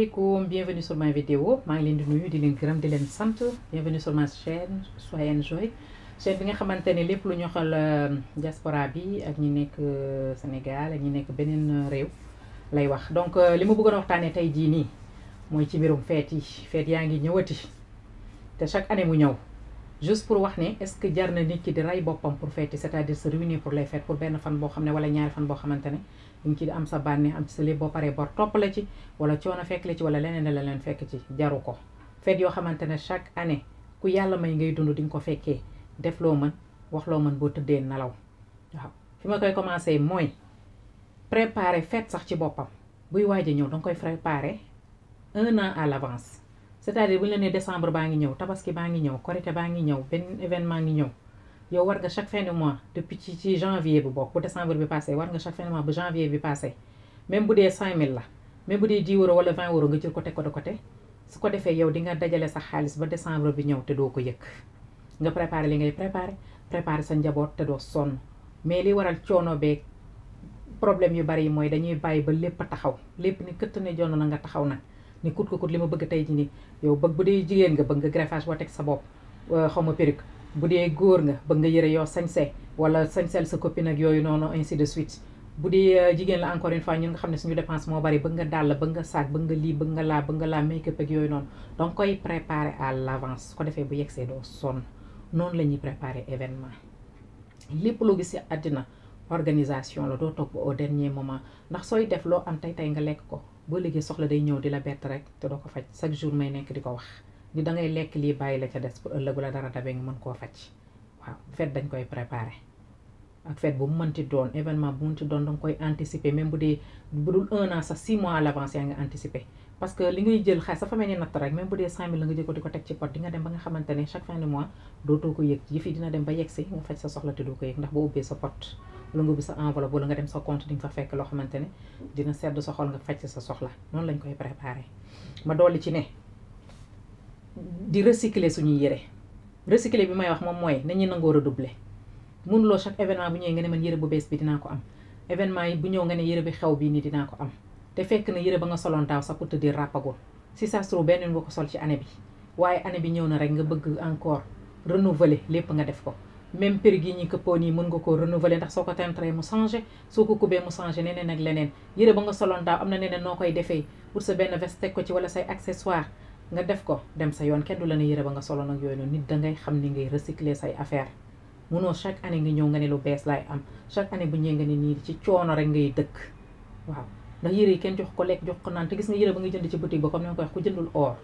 Assalamualaikum, bienvenue sur ma vidéo. maa ngi leen di nuyu di leen gërëm di leen sant. Bienvenue sur ma chaîne Soyez Joy, chaîne bi nga xamante ne lépp lu ñu xal diaspora bi ak ñi nekk Sénégal ak ñi nekk beneen réew lay wax. Donc li ma bëggoon a waxtaanee tey jii nii mooy ci mbirum feet yi. Feet yaa ngi ñëwati te chaque année mu ñëw juste pour wax ne est-ce que jar na nit ki di rey boppam pour feeti, c'est-à-dire se réunir pour les fêtes pour benn fan boo xam ne wala ñaari fan boo xamante ne ñu ci am sa bànneex am ci sa lépp boo paree bor topp la ci wala coono fekk la ci wala leneen la leen fekk ci jaru ko. Feet yoo xamante ne chaque année ku yàlla may ngay dund di nga ko fekkee def loo mën wax loo mën boo tëddee nelaw. waaw fi ma koy commencé mooy préparer fête sax ci boppam buy waaj a ñëw danga koy préparer 1 an à l'avance. C'est-à-dire bu ñu la nee décembre baa ngi ñëw tabaski baa ngi ñëw korité baa ngi ñëw benn événement ngi ñëw yow war nga chaque fin de mois depuis ci janvier bi bokk bu décembre bi passé war nga chaque fin de mois bu janvier bi passé même bu dee 5000 la même bu dee 10 € wala 20 € nga jël ko teg ko de côté su ko defee yow di nga dajale sa xaalis ba décembre bi ñëw te doo ko yëg nga préparé li ngay préparé sa njaboot te doo sonn. mais li waral coono beeg problème yu bari yi mooy dañuy bàyyi ba lépp a taxaw lépp ni këtt ne jonn na nga taxaw nag ni kut ko kut li ma bëgg tey ji nii yow bëgg bu dee jigéen nga bëgg nga greffage boo teg sa bopp xaw ma perruque bu dee góor nga bëgg nga yëre yoo sañse wala sañsel sa copine ak yooyu noonu ainsi de suite. bu dee jigéen la encore une fois ñun nga xam ne suñu dépense moo bari bëgg nga dàll bëgg nga sac bëgg nga lii bëgg nga laa make-up ak yooyu noonu donc koy préparer à l'avance su ko defee bu yegsee doo sonn. noonu la ñuy préparer événement lépp loo gis ci àddina organisation la doo toog au dernier moment ndax sooy def loo am tey nga lekk ko boo liggéey soxla day ñëw di la bett rek te doo ko faj chaque jour may nekk di ko wax ni dangay lekk lii bàyyi la ca des pour ëllëgu la dara dabee nga mën koo faj. waaw fête dañ koy préparer ak fête bu mu mënti doon événement bu mu mënti doon danga koy anticiper même bu dee bu dul 1 an sax 6 mois à l'avance yaa nga anticiper. parce que li ngay jël xaalis dafa mel ni natt rek même bu dee 5000 la nga jël ko di ko teg ci pot di nga dem ba nga xamante ne chaque fin de mois dootoo ko yëg yëf yi dina dem ba yegsi nga faj sa soxla te doo ko yëg ndax boo ubbee sa pot wala nga ubbi sa enveloppe wala nga dem sa compte di nga fa fekk loo xamante ne dina sedd sa xol nga faj sa soxla. noonu lañ koy préparer ma dolli ci ne di recycler suñuy yére. recycler bi may wax moom mooy nañu nangoo redoubler mënuloo chaque événement bu ñëwee nga ne man yére bu bees bi dinaa ko am événement yi bu ñëw nga ne yére bi xew bii nii dinaa ko am te fekk na yére ba nga soloon daaw sax pour te dire ràppagul si ça se trouve benn nga ko sol ci année bi waaye année bi ñëw na rek nga bëgg encore renouveler lépp nga def ko. même perruque yi ñi këppoo nii mën nga koo renouveler ndax soo ko teinturé mu changé soo ko kubee mu changé neneen ak leneen yére ba nga soloon daaw am na neneen noo koy defee pour sa benn veste teg ko ci wala say accessoire nga def ko dem sa yoon kenn du la ne yére ba nga soloon ak yooyu noonu nit dangay xam ni ngay recycler say affaire munoo chaque année nga ñëw nga ne lu bees laay am chaque année bu ñëwee nga ne nii ci coono rek ngay dëkk. waaw ndax yére yi kenn jox ko lekk jox ko naan te gis nga yére ba nga jënd ci boutique ba comme ni ma ko wax ku jëndul or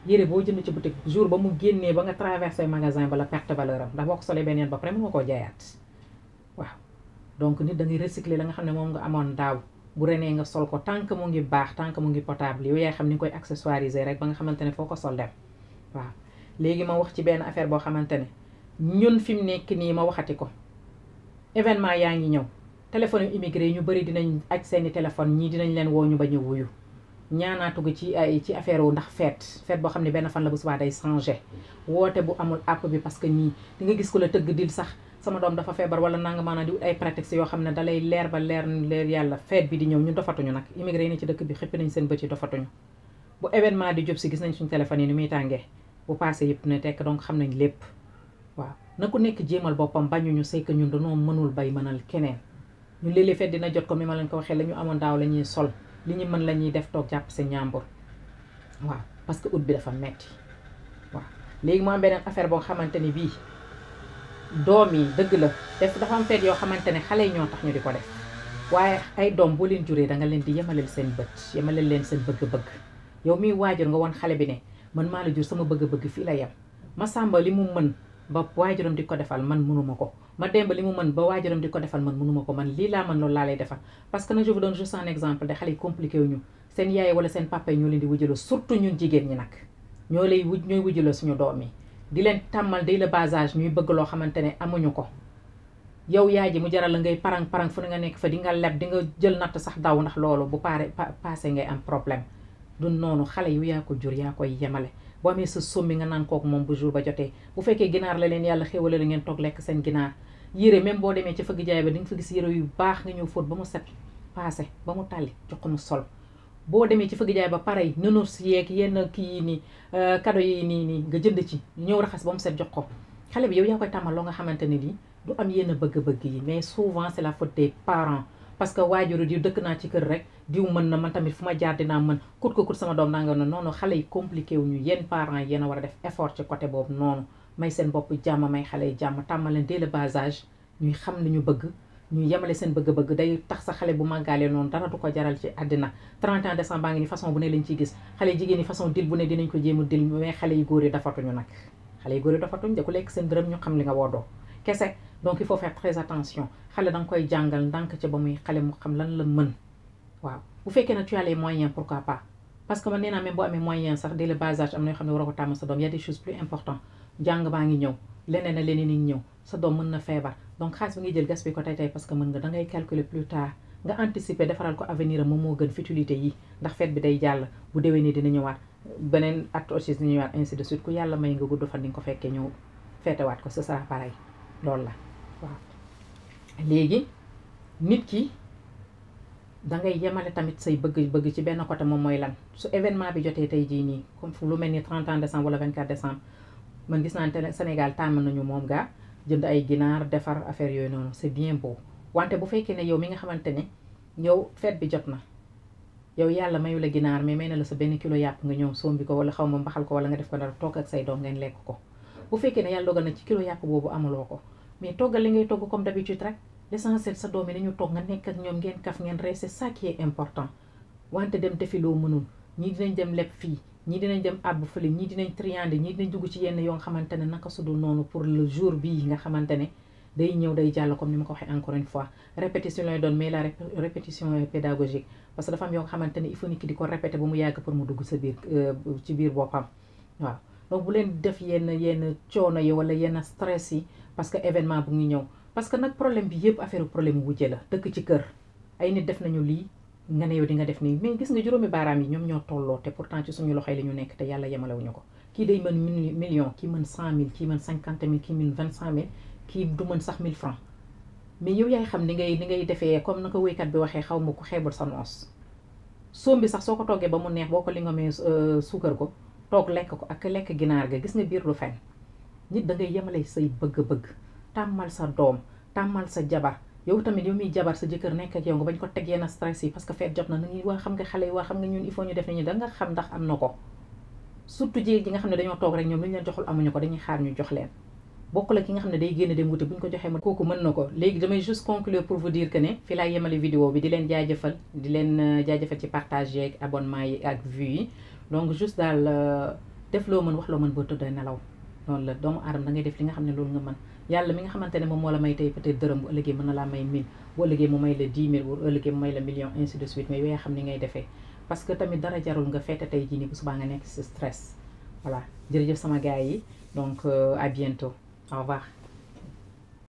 yére boo jënd ci boutique jour ba mu génnee ba nga traversé magasin ba la perte valeur am ndax boo ko solee benn yoon ba pare mën nga koo jaayaat. waaw donc nit da ngay recycler la nga xam ne moom nga amoon daaw bu renee nga sol ko tant que mu ngi baax tant que mu ngi potable yow yaay xam ni nga koy accessoiriser rek ba nga xamante ne foo ko sol dem. waaw léegi ma wax ci benn affaire boo xamante ne ñun fi mu nekk nii ma waxati ko événement yaa ngi ñëw téléphone yu immigré yi ñu bëri dinañ aj seeni téléphone ñii dinañ leen woo ñu bañ a wuyu. ñaanaatu gi ci affaire wu ndax fête boo xam ne benn fan la bu subaa day changé woote bu amul àpp bi parce que nii di nga gis ko la tëgg dil sax sama doom dafa feebar wala nanga maanaam di wut ay prétexte yoo xam ne dalay leer ba leer yàlla fête bi di ñëw ñun dofatuñu nag immigré yi ne ci dëkk bi xëppi nañ seen bët yi dofatuñu. bu événement di jub si gis nañ suñu téléphone yi ni muy tàngee bu passé yëpp ne tekk donc xam nañ lépp. waaw na ku nekk jéemal boppam bañuñu c'est que ñun dañoo mënul bay mënal keneen ñun léeg-léeg fête dina jot comme ni ma leen ko waxee la ñu amoon daaw la ñuy sol li ñu mën la ñuy def toog jàpp sa ñàmbur. waaw parce que août bi dafa metti waaw léegi mu am beneen affaire boo xamante ni bii doom yi dëgg la dafa am fête yoo xamante ne xale yi ñoo tax ñu di ko def waaye ay doom boo leen juree da nga leen di yemaleel seen bët yemaleel leen seen bëgg-bëgg yow miy waajur nga woon xale bi ne man maa la jur sama bëgg-bëgg fii la yem ma sàmba li mu mën ba waajuram di ko defal man mënuma ko ma demba li mu mën ba waajuram di ko defal man mënuma ko man lii laa mën loolu laa lay defal parce que nag je vous donne juste un exemple de xale yi compliqué wu ñu seen yaay wala seen papa yi ñoo leen di wujjaloo surtout ñun jigéen ñi nag ñooy wujjaloo suñu doom yi di leen tàmmal dès le bas âge ñuy bëgg loo xamante ne amuñu ko yow yaay ji mu jaral la ngay parang fu ne nga nekk fa di nga leb di nga jël natt sax daw ndax loolu bu passé ngay am problème du noonu xale yu yaa ko jur yaa koy yemale boo amee sa sombi nga naan kooku moom bu jour ba jotee bu fekkee ginaar la leen yàlla xéwale la ngeen toog lekk seen ginaar yére même boo demee ci fëgg jaay ba di nga fa gis yére yu baax nga ñëw fóot ba mu set passé ba mu tàlli jox ko mu sol boo demee ci fëgg jaay ba pare nënos yeeg yenn kii yi nii cadeau yi nii nga jënd ci ñëw raxas ba mu set jox ko xale bi yow yaa koy tàmmal loo nga xamante ne nii du am yenn bëgg-bëgg yi mais souvent c'est la faute des parents parce que waajuru diw dëkk naa ci kër rek diw mën na man tamit fu ma jaar dinaa mën kut ko kut sama doom naa nga noonu xale yi compliqué wu ñu yéen parents yi yéen a war a def effort ci côté boobu noonu may seen bopp jàmm may xale yi jàmm tàmmal leen dès le bas âge ñuy xam li ñu bëgg ñuy yemale seen bëgg-bëgg day tax sa xale bu màggaalee noonu dara du ko jaral ci àddina 31 décembre baa ngi ni façon bu ne lañ ciy gis xale jigéen yi façon dil bu ne dinañ ko jéem a dil mais xale yi góor yi dafatuñu nag xale yi góor yi dafatuñ da ku lekk seen dërëm ñu xam li nga woodoo kese donc il faut faire très attention xale da nga koy jàngal ndànk ca ba muy xale mu xam lan la mën waaw bu fekkee na tu as les moyens pourquoi pas parce que man nee naa même boo amee moyen sax dès le bas âge am na yoo xam ne war a ko tàmm sa doom y a des choses plus importantes jàng baa ngi ñëw leneen a leneen yi ñëw sa doom mën na feebar donc xaalis bi ngay jël gaspiller ko tey parce que mën nga da ngay calculer plus tard nga anticiper defaral ko avenir am moom moo gën futilité yi ndax fête bi day jàll bu déwénee dina ñëwaat beneen at aussi dina ñëwaat ainsi de suite ku yàlla may nga gudd fan di nga ko fekkee ñëw feetewaat ko ce sera pareil loolu la waaw léegi nit ki dangay yemale tamit say bëgg-bëgg ci benn côté moom mooy lan su événement bi jotee tey jii nii comme fu lu mel ni 31 décembre wala 24 décembre man gis naa ne Sénégal tàmm nañu moom gaa jënd ay ginaar defar affaire yooyu noonu c'est bien beau wante bu fekkee ne yow mi nga xamante ne yow fête bi jot na yow yàlla mayu la ginaar mais may na la sa benn kilo yàpp nga ñëw sombi ko wala xaw ma mbaxal ko wala nga def ko dara toog ak say doom ngeen lekk ko bu fekkee ne yàlla dogal na ci kilo yàpp boobu amuloo ko mais toggal li ngay togg comme d'habitude rek l'essentiel sa doom yi dañu toog nga nekk ak ñoom ngeen kaf ngeen rey c'est ça qui est important wante dem defi loo mënul ñii dinañ dem leb fii ñii dinañ dem àbb fële ñii dinañ triande ñii dinañ dugg ci yenn yoo nga xamante ne naka sudul noonu pour le jour bii nga xamante ne day ñëw day jàll comme ni ma ko waxee encore une fois répétition lay doon mais la répétition pédagogique parce que dafa am yoo nga xamante ne il faut nit ki di ko répéter ba mu yàgg pour mu dugg sa biir ci biir boppam waaw donc bu leen def yenn coono yi wala yenn stress yi parce que événement bu ngi ñëw parce que nag problème bi yëpp affaire problème wujje la dëkk ci kër ay nit def nañu lii nga ne yow di nga def nii mais gis nga juróomi baaraam yi ñoom ñoo tolloo te pourtant ci suñu loxo yi la ñu nekk te yàlla yemalewuñu ko kii day mën million kii mën 100 000 kii mën 50 000 kii mën 25 000 kii du mën sax 1000 francs mais yow yaay xam ni ngay defee comme na ko wéykat bi waxee xaw ma ko xeebul sa noos soom bi sax soo ko toggee ba mu neex boo ko li nga mee suukar ko toog lekk ko ak lekk ginaar ga gis nga biir lu fen nit da ngay yemale say bëgg-bëgg tàmmal sa doom tàmmal sa jabar yow tamit yow miy jabar sa jëkkër nekk ak yow nga bañ ko teg yenn stress yi parce que feet jot na nu ngi waa xam nga xale yi waa xam nga ñun il faut ñu def nañu da nga xam ndax am na ko surtout jigéen ji nga xam ne dañoo toog rek ñoom lu ñu leen joxul amuñu ko dañuy xaar ñu jox leen bokk la ki nga xam ne day génn dem wuti bu ñu ko joxee ma kooku mën na ko léegi damay juste conclure pour vous dire que ne fii laay yemale vidéo bi di leen jaajëfal ci partage yeeg abonnement yi ak vues yi donc juste daal def loo mën wax loo mën boo tëddee nelaw noonu la doomu aadama da ngay def li nga xam ne loolu nga mën yàlla mi nga xamante ne moom moo la may tey peut-être dërëm bu ëllëgee mën na laa may 1000 bu ëllëgee mu may la 10 000 bu ëllëgee mu may la million ainsi de suite mais yooyaa xam ni ngay defee parce que tamit dara jarul nga fête tey jii nii bu subaa nga nekk ci stress voilà jërëjëf sama gars yi donc à bientôt au revoir